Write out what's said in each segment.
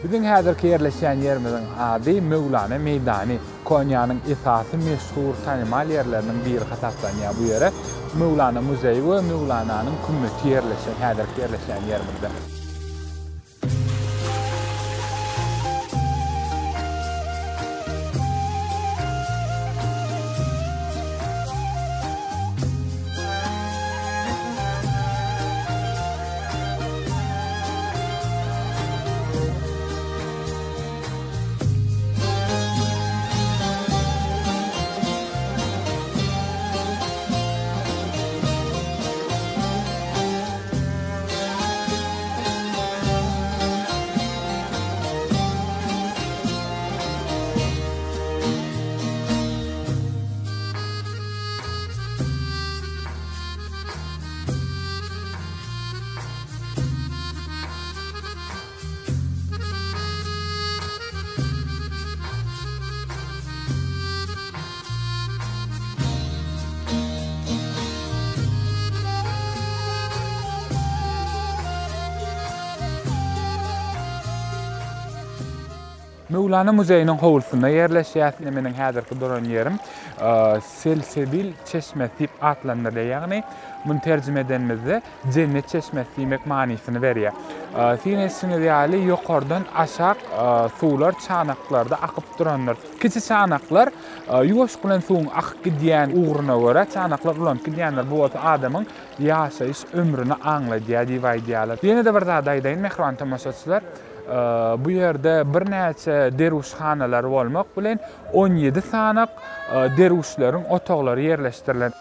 Biziň häzirki ýerleşýän ýerimiziň ady Möwlana meýdany. Konýanyň esasy meşhur tanymal ýerleriniň biri hasaplanýar bu ýere Möwlana muzeýi we Möwlananyň kümmeti ýerleşen häzirki ýerleşýän ýerimizde. Möwlana muzeýiniň howlusynda ýerleşýär. Ine meniň häzirki duran ýerim Selsebil çeşmesi diýip atlandyrylýar. Ýagny muny terjime edenimizde Jennet çeşmesi diýmek manysyny berýär. Syn edişiňiz ýaly ýokardan aşak suwlar çanaklarda akyp durandyr. Kiçi çanaklar ýuwaşlyk bilen suwuň akyp gidýän ugruna görä çanaklar ulanyp gidýändir. Bu bolsa adamyň ýaşaýyş ömrüni aňladýar diýip aýdýarlar. Ýene-de bir zat aýdaýyn mähriban tomaşaçylar. Bu ýerde birnäçe derwüşhanalar bolmak bilen 17 sanak derwüşleriň otaglary ýerleşdirilen.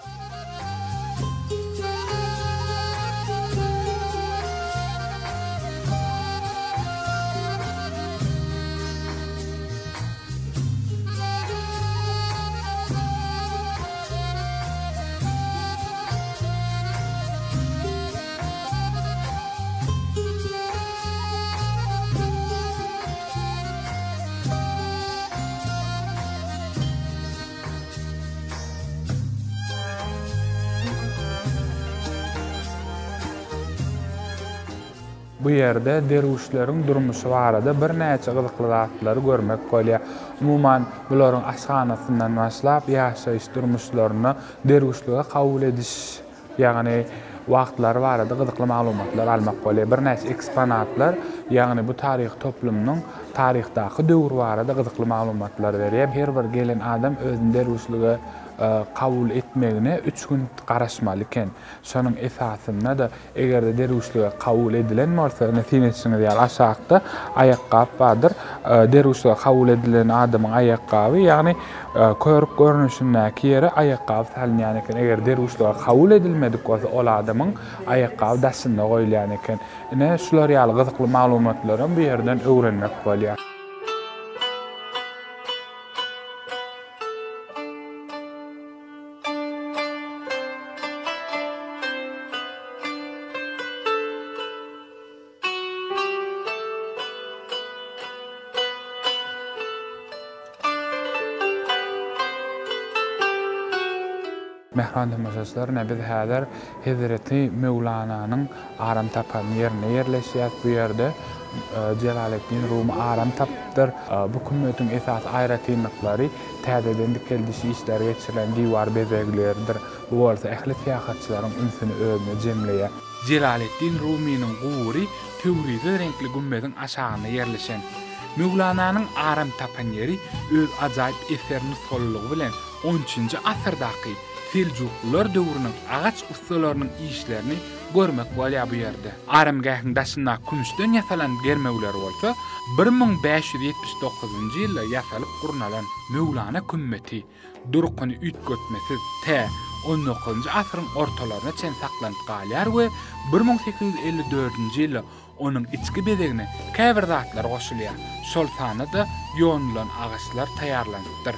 Bu ýerde derwüşleriň durmuşy barada birnäçe gyzykly zatlary görmek bolýar. Umuman, bularyň aşhanasyndan başlap, ýaşaýyş durmuşlaryna, derwüşlige kabul ediş Ýagny wagtlary barada gyzykly maglumatlar almak bolýar. Birnäçe eksponatlar, ýagny bu taryhy toplumynyň taryhdaky döwri barada gyzykly maglumatlar berýär. Her bir gelen adam özüni derwüşlige kabul etmegine üç gün garaşmaly eken. Şonuň esasynda-da Eger-de derwüşlige kabul edilen bolsa, ine syn edişiňiz ýaly aşakda aýakgap bardyr. Derwüşlige kabul edilen adamyň aýakgaby, ýagny körük görnüşindäki ýere aýakgaby salynýan eken. Eger derwüşlige kabul edilmedik bolsa, ol adamyň aýakgaby daşynda goýulýan eken. Ine, şular ýaly gyzykly maglumatlaram bu ýerden öwrenmek bolýar. Mähriban tomaşaçylar, ine biz häzir Hezreti Möwlananyň aram tapan ýerinde ýerleşýäs. Bu ýerde Jelaleddin Rumy aram tapypdyr. Bu kümmetiň esasy aýratynlyklary täzeden dikeldiş işleri geçirilen diwar bezegleridir. Bu bolsa ähli syýahatçylaryň ünsüni özüne jemleýär. Jelaleddin Rumynyň gubury pöwrize reňkli gümmeziň aşagynda ýerleşen. Möwlananyň aram tapan ýeri öz ajaýyp eser nusgalylygy bilen on üçünji asyrdaky Seljuklylar döwrüniň agaç ussalarynyň işlerini görmek bolýar bu ýerde. Aramgähiň daşyndaky kümüşden ýasalan germewler bolsa 1579-njy ýylda ýasalyp gurnalan Möwlana kümmeti durkuny üýtgetmesiz tä on dokuzynjy asyryň ortalaryna çenli saklanyp galýar we 1854-nji ýylda Onuň içki bezegine käbir zatlar goşulýar, şol sanda-da ýonulan agaçlar taýýarlanypdyr.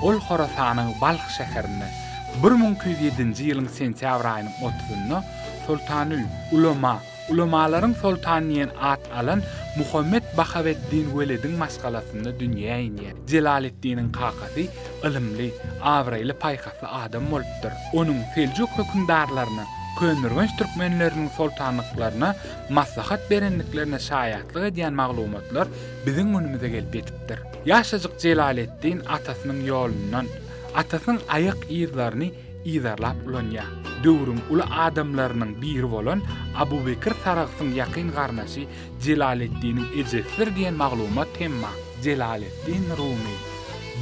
Ol Horasanyň Balh şäherinde 1207-nji ýylyň sentýabr aýynyň otuzynda Soltanül, Ulama. Ulamalaryň soltany diýen at alan Muhammet Bahaweddin Welediň maşgalasynda dünýä inýär. Jelaleddiniň kakasy ylymly, abraýly, paýhasly adam bolupdyr. Onuň seljuk hökümdarlaryna, Köneürgenç türkmenleriniň soltanlyklaryna maslahat berendiklerine şaýatlyk edýän maglumatlar biziň günümize gelip ýetipdir. Ýaşajyk Jelaleddin atasynyň ýolundan, atasynyň aýak yzlaryny yzarlap ulanýar. Döwrüň uly adamlarynyň biri bolan Abu Bekir Saragsyň ýakyn garnaşy Jelaleddiniň ejesidir diýen maglumat hem bar. Jelaleddin Rumy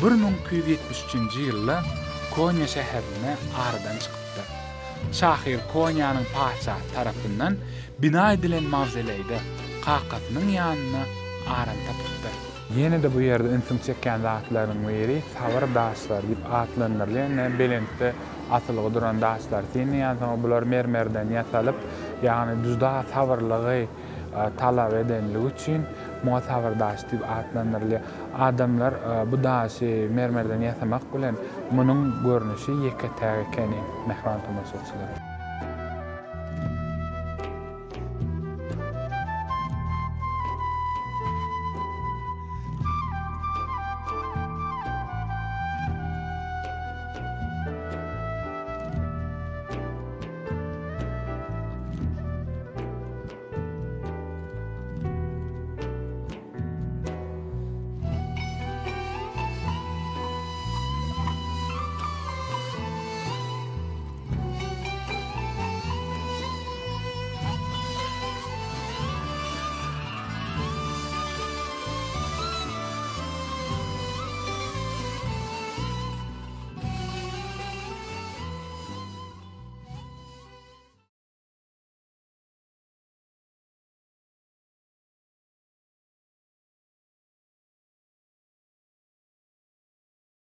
1273-nji ýylda Konýa şäherinde aradan çykypdyr. Şahyr Konýanyň patyşasy tarapyndan bina edilen mawzoleýde kakasynyň ýanynda aram tapypdyr. Ýene-de bu ýerde ünsüňi çekýän zatlaryň biri sabyr daşlary diýip atlandyrylýan ine belentde asylgy duran daşlary synlaýansyňyz. Bular mermerden ýasalyp, ýagny juda sabyrlygy talap edenligi üçin muňa sabyr daşy diýip atlandyrylýar. Adamlar bu daşy mermerden ýasamak bilen munuň görnüşi ýeke-täk ekeni, mähriban tomaşaçylar.